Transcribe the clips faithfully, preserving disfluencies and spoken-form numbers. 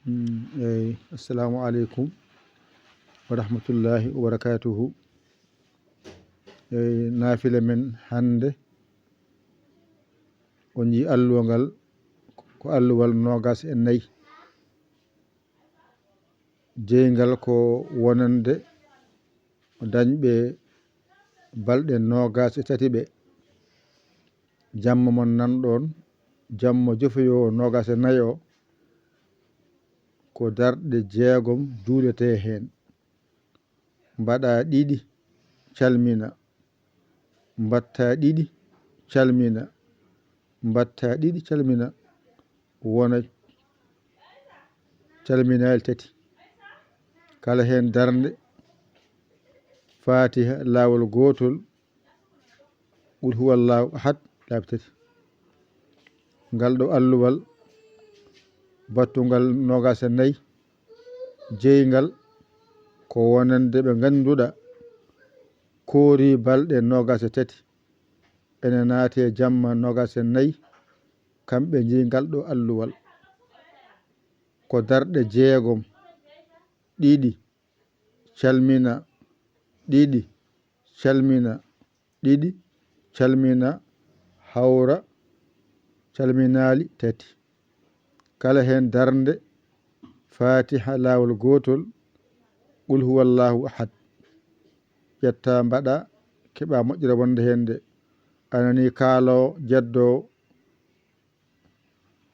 Mm, eyyi, assalamu aleykum wa rahmatullahi wa barakatuhu. Eyyi, naafila men hannde, on njii alluwa ngal, ko alluwal noogas e nayi. Jeyngal ko wonande dañɓe balɗe noogas e tati ɓe. Jamma mon nanɗon, jamma jofiyo noogas e nayi o, ko darɗe jeegom juuletee heen. Mbaɗa ɗiɗi, calmina. Mbatta ɗiɗi, calmina. Mbatta ɗiɗi, calmina. Wona calminaali tati. Kala heen darnde, Fatiha laawol gootol, Qul huwallahu ahad laabi tati. Ngal ɗo alluwal battungal noogas e nayi, jeyngal ko wonande ɓe ngannduɗaa koori balɗe noogas e tati, ene naati e jamma noogas e nayi, kamɓe njii ngal ɗo alluwal. Ko darɗe jeegom, ɗiɗi, calmina, ɗiɗi, calmina, ɗiɗi, calmina, hawra calminaali tati. Kala heen darnde, Fatiha laawol gootol, Qul huwallahu ahad. Ƴetta, mbaɗa, keɓa moƴƴere wonde heen nde. A nani kaaloowo, jeddoowo,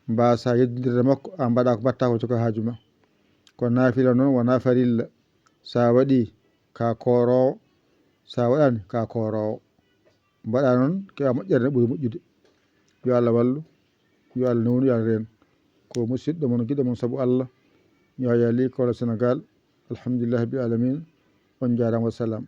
mbasa yeddude makko, a mbaɗa ko mbatta ko, joga haaju ma. Ko naafila noon, wona farilla. Sa waɗi, ka kooroowo, sa waɗani, ka kooroowo. Mbaɗa noon, keɓa moƴƴere, nde ɓuri moƴƴude. Yo Allah wallu, yo Allah newnu, yo Allah reen. Ko musidɗo mon, giɗo mon sabu Allah, Yaya Ly, Kaolack, Sénégal. Alhamdulillahi rabbil alamin. On njaaraama, wassalam.